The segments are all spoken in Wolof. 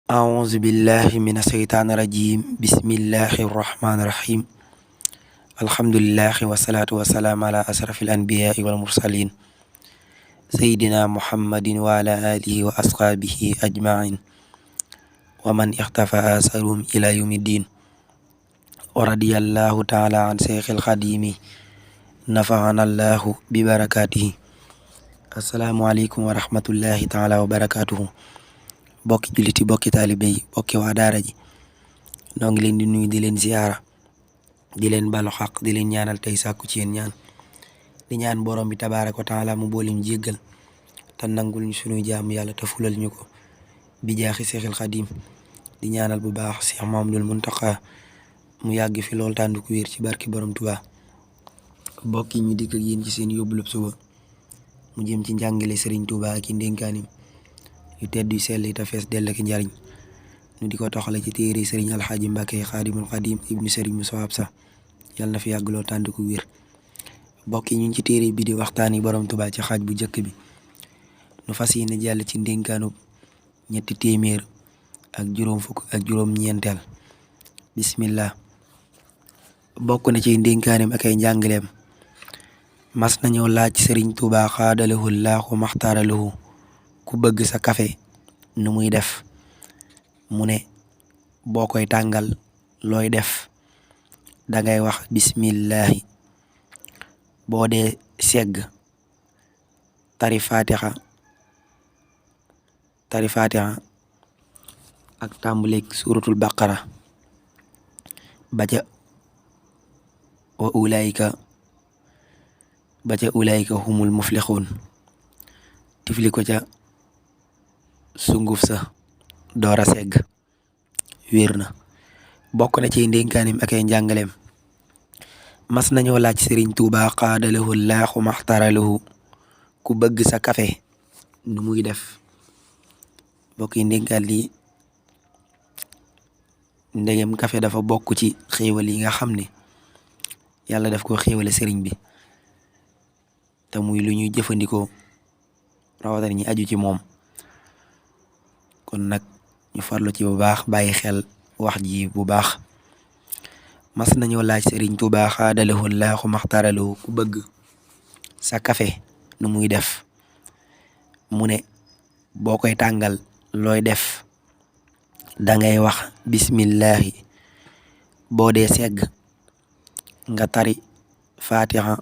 أعوذ بالله من الشيطان الرجيم بسم الله الرحمن الرحيم الحمد لله والصلاة والسلام على أشرف الأنبياء والمرسلين سيدنا محمد وعلى آله وأصحابه أجمعين ومن اختفى آثارهم إلى يوم الدين ورضي الله تعالى عن شيخ الخديم نفعنا الله ببركاته السلام عليكم ورحمة الله تعالى وبركاته bokki juliti bokki taalibe yi bokki waa daara ji noo ngi leen di nuyu di leen ziyaara di leen balu xaq di leen ñaanal tey sàkku ci yéen ñaan di ñaan borom bi tabaaraka wa taala mu boolim jéggal te nangul ñu sunuy jaamu yàlla te fulal ñu ko bi jaaxi Seexul Xadiim di ñaanal bu baax Seex Mamdul Muntaqa mu yàgg fi lool tàndu ko wér ci barki borom Tuubaa bokki ñu dikk ak yéen ci seen yóbbulub suba mu jëm ci njàngale Sëriñ Tuubaa ak i ndénkaanim yu tedd yu sell yi te fees dell ak njariñ ñu di ko toxale ci téere Sëriñ Alxaaji Mbàkke Xaadimul Xadiim ibnu Sëriñ Musaa Absa yàlla na fi yàgg lool tànd ko wér bokki ñu ci téere bi di waxtaani borom Tuubaa ci xaaj bu njëkk bi nu fas yéene jàll ci ndénkaanub ñetti téeméer ak juróom fukk ak juróom ñeenteel bismillah bokk na ci ndénkaanim ak ay njàngaleem mas nañoo laaj Sëriñ Tuubaa xaadalahu laahu maxtaaralahu ku bëgg sa kafe nu muy def mu ne boo koy tàngal looy def dangay wax bismillahi boo dee segg tari fatiha ak tàmbuleeg suratul baqara ba ca ulaayika humul muflixuun tifli ko ca sunguf sa doora segg wér na bokk na ci ndénkaanim ak ay njàngaleem mas nañoo laaj Sëriñ Tuubaa xaadalahu laahu maxtaralahu ku bëgg sa kafe nu muy def bokk yi ndénkaan lii ndegem kafe dafa bokk ci xéewal yi nga xam ne yàlla daf ko xéewale sëriñ bi te muy lu ñuy jëfandikoo rawatina ñi aju ci moom kon nag ñu farlu ci bu baax bàyyi xel wax ji bu baax mas nañoo laaj Sëriñ Tuubaa xaadalahu laahu maxtaaralahu ku bëgg sa kafe nu muy def mu ne boo koy tàngal looy def dangay wax bismillahi boo dee segg nga tari fatiha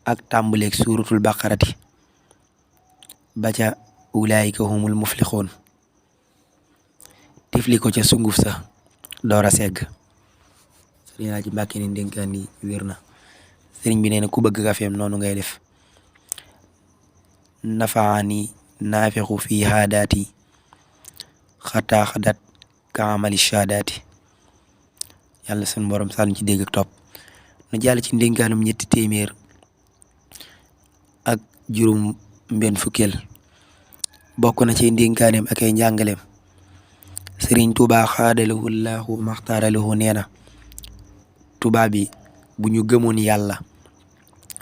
ak tàmbuleeg suuratul baqarati ba ca ulaayika humul muflixuun tifli ko ca sunguf sa door a segg Sëriñ Alaaji Mbàkke ne ndénkaan yi wér na sëriñ bi nee na ku bëgg kafeem noonu ngay def nafaani naafixu fi haadaati xataa xadat ka amali shaadaati yàlla sunu borom sàlluñ ci dégg ak topp nu jàll ci ndénkaanum ñetti téeméer ak juróom mbenn fukkeel bokk na ci ndénkaaneem ak ay njàngaleem Sëriñ Tuubaa xaadalahu laahu maxtaaralahu nee na tubaab bi bu ñu gëmoon yàlla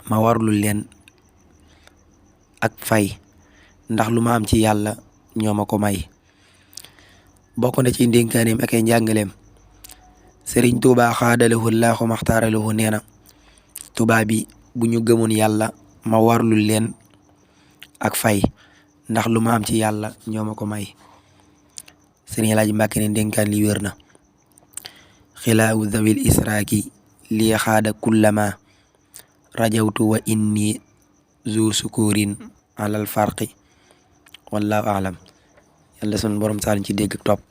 ma warlul leen ak fay ndax lu ma am ci yàlla ñoo ma ko may bokk na ci ndénkaaneem ak ay njàngaleem Sëriñ Tuubaa xaadalahu laahu maxtaaralahu nee na tubaab bi bu ñu gëmoon yàlla ma warlul leen ak fay ndax lu ma am ci yàlla ñoo ma ko may Sëriñ Alaaji Mbàkke ne ndénkaan li wér na xilaawu zawil israaki li xaada kullama rajawtu wa inni zu sukurin alal farqi wallahu alam yàlla sun borom saal ci dégg ak topp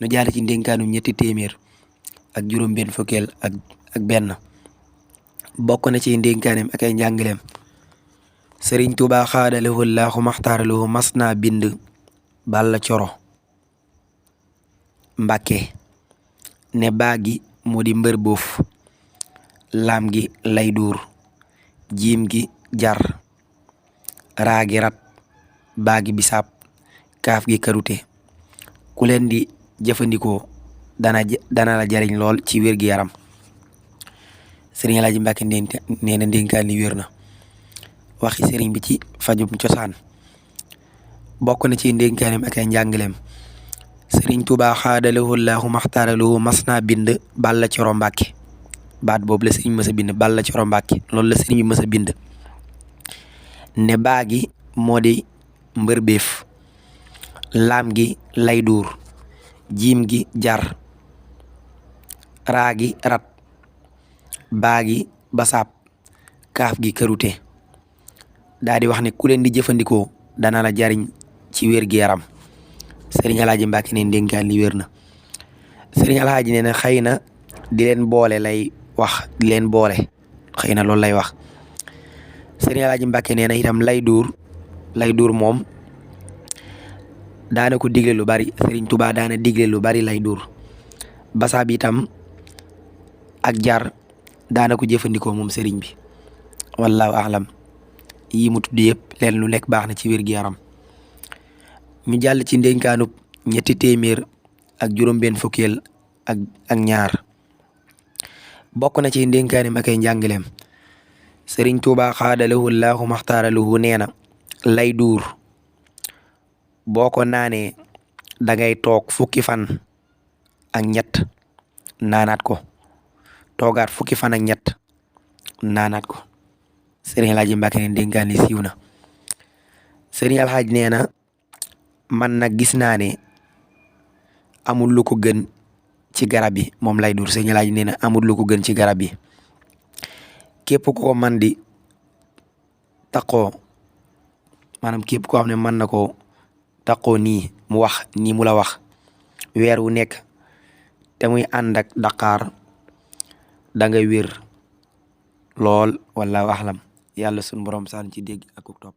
nu jaare ci ndénkaanum ñetti téeméer ak juróom benn fukkeel ak benn bokk na ci ndénkaanem ak ay njàngaleem Sëriñ Tuubaa xaadalahu laahu maxtaaralahu mas naa bind Balla Coro Mbàkke ne baagi moo di mbër boof laam gi lay duur jiim gi jar raagi rat baagi bisaab kaaf gi karute ku leen di jëfandikoo dana la jariñ lool ci wér gi yaram Sëriñ Alaaji Mbàkke nee na ndénkaan li wér na waxi sëriñ bi ci fajum cosaan bokk na ci ndénkaaneem ak ay njàngaleem sëriñ Tuubaa xaadalahu laahu maxtaaralahu mas naa bind Balla Coro Mbàkke baat boobu la sëriñ mës a bind Balla Coro Mbàkke loolu la sëriñ bi mës a bind ne baa gi moo di mbërbeef, laam gi lay duur, jiim gi jar, raa gi rat, baa gi basaab, kaaf gi karute. daa di wax ne ku leen di jëfandikoo dana la jariñ ci wér-gi-yaram. sëriñ Alaaji Mbàkke ne ndénkaan li wér na. sëriñ Alaaji ne na xëy na di leen boole lay wax, di leen boole xëy na loolu lay wax. sëriñ Alaaji Mbàkke nee na itam lay duur moom daana ko digle lu bari. sëriñ Tuubaa daana digle lu bari lay duur. basaab itam ak jar daana ko jëfandikoo moom sëriñ bi. wallaahu a'lam. yi mu tudd yëpp leen lu nekk baax na ci wér-gi-yaram. ñu jàll ci ndénkaanub ñetti téeméer ak juróom-benn fukkeel ak ñaar. bokk na ci ndénkaani ma koy njàngaleem. sëriñ Tuubaa xaadalahu laahu maxtaaralahu nee na lay duur boo ko naanee dangay toog fukki fan ak ñett naanaat ko, toogaat fukki fan ak ñett naanaat ko. sëriñ Alaaji Mbàkke ne ndénkaan li siiw na. sëriñ Alxaaji nee na man nag gis naa ne amul lu ko gën ci garab yi moom lay duur. sëriñ Alaaji nee na amul lu ko gën ci garab yi. képp ko man di taqoo, maanaam képp koo xam ne mën na koo taqoo nii mu wax nii mu la wax weer wu nekk te muy ànd ak daqaar da ngay wér lool. wallaahu a'lam. yàlla sunu borom saan ci dégg ak topp.